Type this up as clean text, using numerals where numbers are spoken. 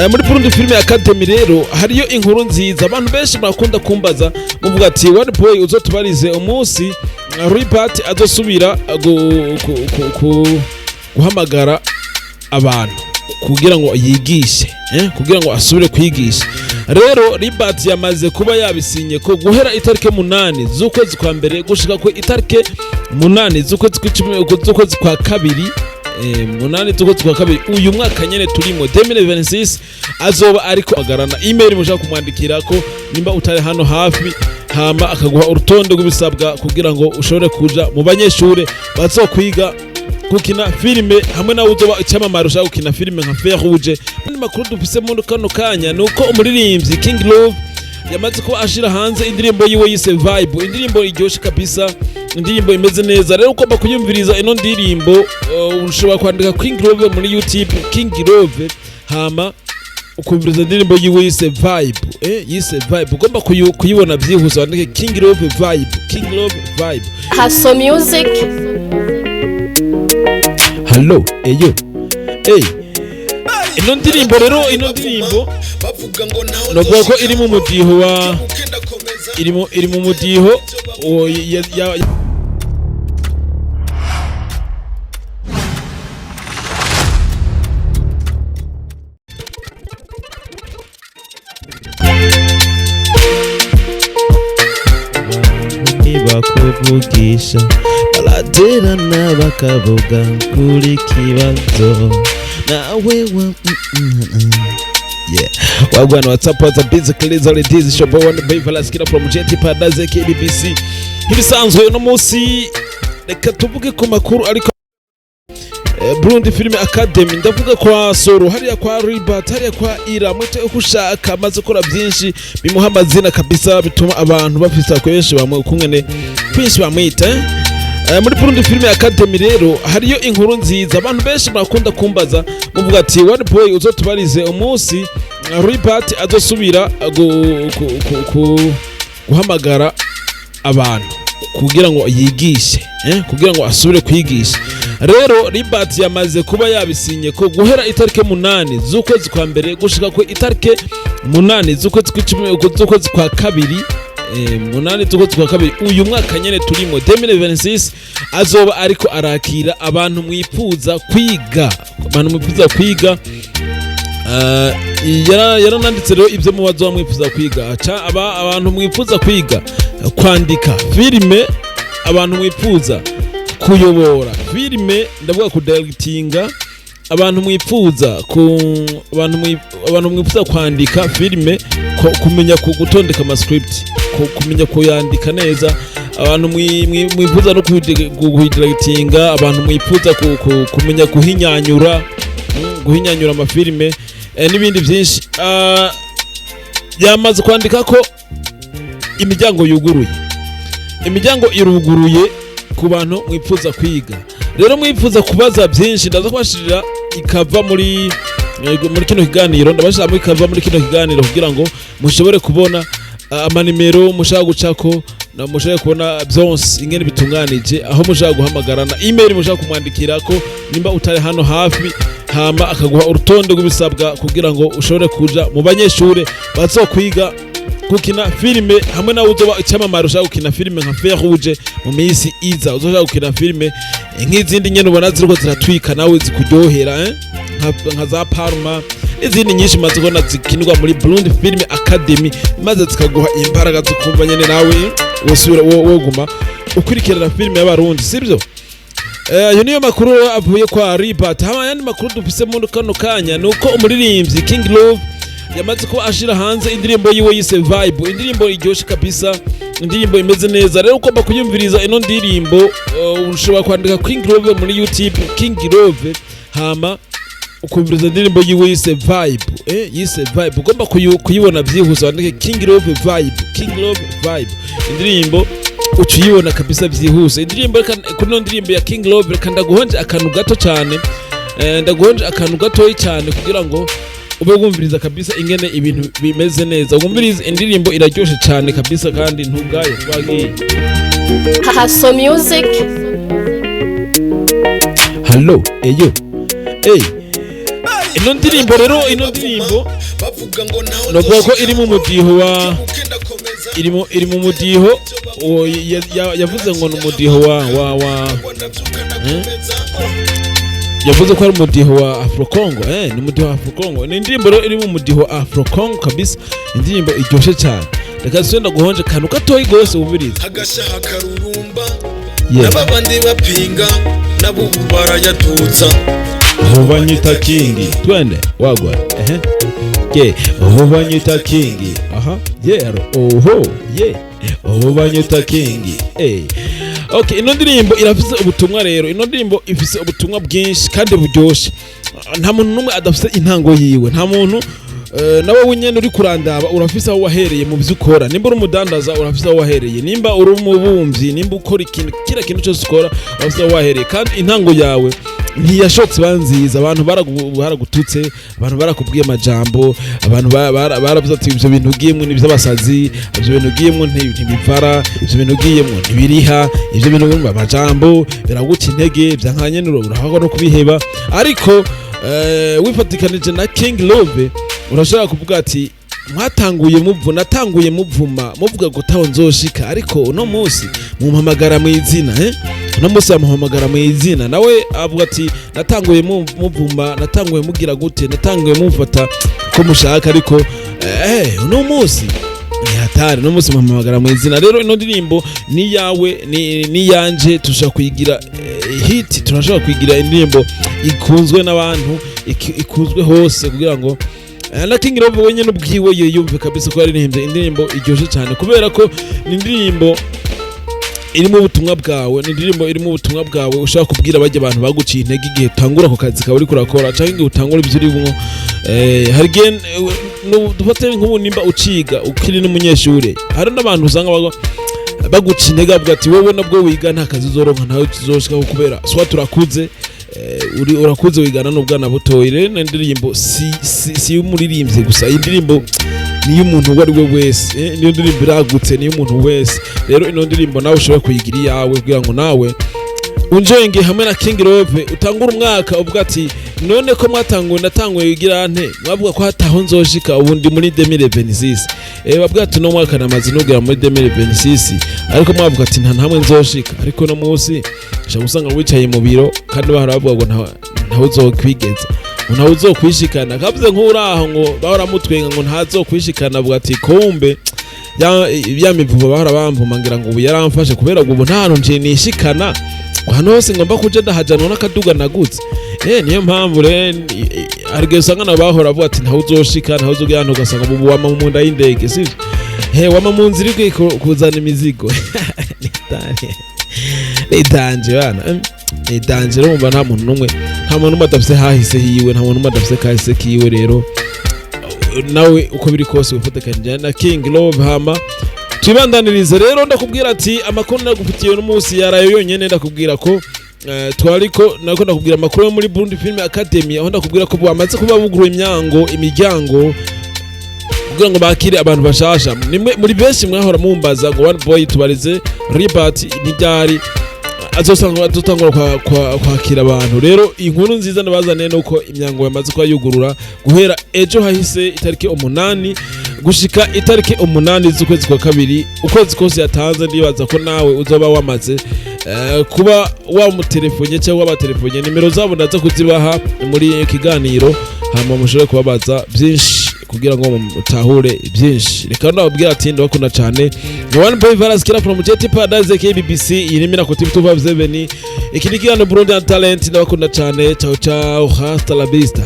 Muri Burundi Film Academy rero hariyo inkuru nziza. Abantu benshi barakunda kumbaza, muvuga ati: "One Boy, uzotubarize umunsi Ribert azosubira guhamagara abantu kugira ngo yigishe, kugira ngo asubire kwigisha." Rero Ribert yamaze kuba yabisinye ko guhera itariki 8 z'ukwezi kwa mbere gushika ku itariki 8 z'ukwezi kw'icumi, z'ukwezi kwa kabiri, 8 z'ukwezi kwa kabiri uyu mwaka nyene turimo 2026, azoba ariko agarana email mushaka kumwandikira ko nimba utari hano hafi, hama akaguha urutonde rw'ibisabwa kugira ngo ushobore kuja mu banyeshure bazokwiga gukina filime, hamwe nawe uzoba icyamamare ushaka gukina filime nka Fer Rouge. Andi makuru dufise muri kano kanya ni uko umuririmbyi King Love yamaze kuba ashira hanze indirimbo yiwe yise Vibe, indirimbo iryoshe kabisa, indirimbo imeze neza. Rero ugomba kuyumviriza ino ndirimbo, ushobora kwandika King Love muri YouTube, King Love, hama ukumviriza indirimbo yiwe yise Vibe, yise Vibe. Ugomba kuyibona byihuse, wandike King Love Vibe, King Love Vibe. Haso Music. Hallo, eyo, ey, ino ndirimbo rero, ino ndirimbo novuga ko iri mu mudiho wa iri mu mudiho ya Ntibakuvugisha, baraterana bakavuga kuri kibazo nawe wa Yeah. Wagwan, what's up, what's up, basically is all it is. It's your boy One Boy Valaskira from JT Paradise KBBC. Nk'ibisanzwe uno munsi reka tuvuge ku makuru, ariko Burundi Film Academy, ndavuga kwa Soro, hariya kwa Ribat, hariya kwa Ira, mwite uko ushaka, amaze gukora byinshi bimuha amazina kabisa, bituma abantu bafisa benshi bamwe kungene kwinshi bamwita, eh? Muri Burundi Film Academy rero hariyo inkuru nziza. Abantu benshi barakunda kumbaza, muvuga ati: "One Boy, uzotubarize umunsi Ribert azosubira guhamagara abantu kugira ngo yigishe, kugira ngo asubire kwigisha." Rero Ribert yamaze kuba yabisinye ko guhera itariki 8 z'ukwezi kwa mbere gushika ku itariki 8 z'ukwezi kw'icumi, z'ukwezi kwa kabiri, 8 z'ukwezi kwa kabiri uyu mwaka nyene turimo 2026, azoba ariko arakira abantu mwifuza kwiga, abantu mwifuza kwiga. Yarananditse rero ibyo mubazo mwifuza kwiga. Abantu mwifuza kwiga kwandika filime, abantu mwifuza kuyobora filime, ndavuga kudirectinga, abantu mwifuza ku abantu abantu mwifuza kwandika filime, kumenya ku gutondeka amascript, kumenya kuyandika neza, abantu mwifuza no kuyidirectinga, abantu mwifuza kumenya guhinyanyura, guhinyanyura amafilime, n'ibindi byinshi. Yamaze kwandika ko imiryango yuguruye, imiryango iruguruye ku bantu mwifuza kwiga. Rero mwifuza kubaza byinshi, ndaza kubashirira ikava muri kino kiganiro, ndabashiramo ikava muri kino kiganiro kugira ngo mushobore kubona amanimero mushaka gucako, na mushobore kubona byonse ingene bitunganije, aho mushaka guhamagara na email mushaka kumwandikira ko nimba utari hano hafi, hama akaguha urutonde rw'ibisabwa kugira ngo ushobore kuja mu banyeshure bazokwiga gukina filime, hamwe nawe uzoba icyamamare ushaka gukina filime nka Fer Rouge mu minsi iza, uzoshaka gukina filime nk'izindi nyene ubona ziriko ziratwika nawe zikuryohera, eh? Nka za Parma n'izindi nyinshi maze kubona zikinirwa muri Burundi Film Academy, maze zikaguha imbaraga zo kumva nyene nawe wosubira woguma ukurikirana filime y'Abarundi, sibyo? Ayo niyo makuru rero avuye kwa Ribat. Hama ayandi makuru dufise muri kano kanya ni uko umuririmbyi King Love yamaze kuba ashira hanze indirimbo yiwe yise Vibe, indirimbo iryoshe kabisa, indirimbo imeze neza. Rero ugomba kuyumviriza ino ndirimbo, ushobora kwandika King Love muri YouTube, King Love, hama ukumviriza indirimbo yiwe yise Vibe, yise Vibe. Ugomba kuyibona byihuse, wandike King Love Vibe, King Love Vibe, indirimbo uca uyibona kabisa byihuse. Indirimbo, reka kuri ino ndirimbo ya King Love, reka ndaguhonje akantu gato cyane, ndaguhonje akantu gatoyi cyane kugira ngo ube wumviriza kabisa ingene ibintu bimeze neza. Wumvirize indirimbo, iraryoshe cyane kabisa kandi ntugaye, twagiye. Haso Music. Hallo, eyo, ey, ino Ino ndirimbo rero, ino ndirimbo Bavuga ngo ntaho novuga ko iri mu mudiho wa ugenda komeza. Iri mu mudiho uwo yavuze ngo ni umudiho wa Ndabyuka ndakomeza. Yavuze ko ari umudiho wa Afro Congo. Ni umudiho wa Afro Congo. Ni indirimbo rero iri mu mudiho wa Afro Congo kabisa, indirimbo iryoshe cyane. Reka dusubire guhonje kantu gatoyi gose wumvirize. Agashaha karurumba. Yeah. N'ababandi bapinga nabo ubu barayatutsa. Ubu banyita King. Twende wagwa, ehe, ye. Ubu banyita King. Aha, yeah, oho, ye. Ubu banyita King. Okay, ino ndirimbo irafise ubutumwa rero. Ino ndirimbo ifise ubutumwa bwinshi kandi buryoshe. Nta muntu n'umwe adafise intango yiwe. Nta muntu, nawe wenyene uri kurandaba urafise aho wahereye mu byo ukora. Nimba uri umudandaza, urafise aho wahereye. Nimba uri umubumvyi, nimba ukora ikintu, kila kintu cyose ukora, urafise aho wahereye. Kandi intango yawe ntiyashotse iba nziza. Abantu baragututse, abantu barakubwiye amajambo, abantu baravuze ati: "Ibyo bintu ugiyemwo ni iby'abasazi, ibyo bintu ugiyemwo ntibivara, ibyo bintu ugiyemwo ntibiriha, ibyo bintu urumva amajambo biraguca intege byankanyenuro, urahagwa no kubiheba." Ariko wifatikanije na King Love, urashobora kuvuga ati: "Mwatanguye muvu, natanguye muvuma, muvuga ngo taho nzoshika, ariko uno munsi mumpamagara mu izina." Uno munsi bamuhamagara mu izina. Nawe avuga ati: "Natanguye muvuma, natanguye mugira gute, natanguye mumfata ko mushaka, ariko uno munsi ni hatari, uno munsi muhamagara mu izina." Rero ino ndirimbo ni yawe, ni yanje. Tushobora kuyigira hit, turashobora kuyigira indirimbo ikunzwe n'abantu, ikunzwe hose, kugira ngo na King Love wenyine ubwiwe yiyumve kabisa ko yaririmbye indirimbo iryoshe cyane, kubera ko ni indirimbo irimo ubutumwa bwawe. Ni indirimbo irimo ubutumwa bwawe ushobora kubwira bajya abantu baguciye intege igihe utangura ako kazi kawe uriko urakora, cyangwa igihe utangura ibyo urimo. Hari igihe, dufate nk'ubu nimba uciga, ukiri n'umunyeshure, hari n'abantu usanga baguca intege, bavuga ati: "Wowe nabwo wiga, nta kazi uzoronka, ntawe tuzoshikaho, kubera swa turakuze, uri urakuze, wigana n'ubwana butoyi." Rero ino ndirimbo si y'umuririmbyi gusa, iyi ndirimbo ni iy'umuntu uwo ari we wese. Niyo ndirimbo iragutse, ni iy'umuntu wese. Rero ino ndirimbo nawe ushobora kuyigira iyawe kugira ngo nawe unjenge hamwe na King Love, utangure umwaka uvuga ati: "None ko mwatanguye, natanguye kugira nte, mwavuga ko hataho nzoshika, ubu ndi muri 2026." Bavuga ati: "No mwaka namaze nugera muri 2026, ariko mwavuga ati nta hamwe nzoshika, ariko no munsi ushobora gusanga wicaye mu biro, kandi bahora bavuga ngo ntawe uzokwigeza, ngo ntawe uzokwishikana." Kavuze nk'uraho ngo bahora mutwenga ngo ntazokwishikana, avuga ati: "Kumbe ya mivumo bahora bamvuma, ngira ngo ubu yaramfashe, kubera ngo ubu nta hantu nje nishikana, ahantu hose ngomba kuja ndahajanwa n'akaduga nagutse." Niyo mpamvu rero hari igihe usanga nabo bahora bavuga ati ntawe uzoshika, ntawe uzogera hano, ugasanga ubu wama mu nda y'indege, sivyo? He, wama mu nzira ikwiye kuzana imizigo. Ni danger bana, ni danger. Urumva nta muntu n'umwe adafise hahise hiwe, nta muntu n'umwe adafise kahise kiwe. Rero nawe uko biri kose wifatikanyije na King Love, hama twibandanirize. Rero ndakubwira ati amakuru ndagufitiye uno munsi yarayo yonyene. Ndakubwira ko twariko nako ndakubwira amakuru yo muri Burundi Film Academy, aho ndakubwira ko bamaze kuba buguruye imiryango kugira ngo bakire abantu bashasha. Nimwe muri benshi mwahora mumbaza ngo: "One Boy, tubarize Ribert ntiryari azosanga azotangura kwakira abantu?" Rero inkuru nziza nabazaniye nuko imyango yamaze kuba yugurura guhera ejo hahise itariki 8 gushika itariki 8 z'ukwezi kwa kabiri, ukwezi kose yatanze. Ndibaza ko nawe uzoba wamaze kuba wamutelefone cyangwa wabatelefonye. Nimero zabo ndaza kuzibaha muri kiganiro, hama mushobore kubabaza byinshi kugira ngo mutahure byinshi. Reka ndababwira ati ndabakunda cyane. Ni One Boy Virus Killer from Jet Paradise KBBC. Iyi ni Miracle TV 257. Iki ni kiganiro Burundi Talent. Ndabakunda cyane. Ciao ciao, hasta la vista.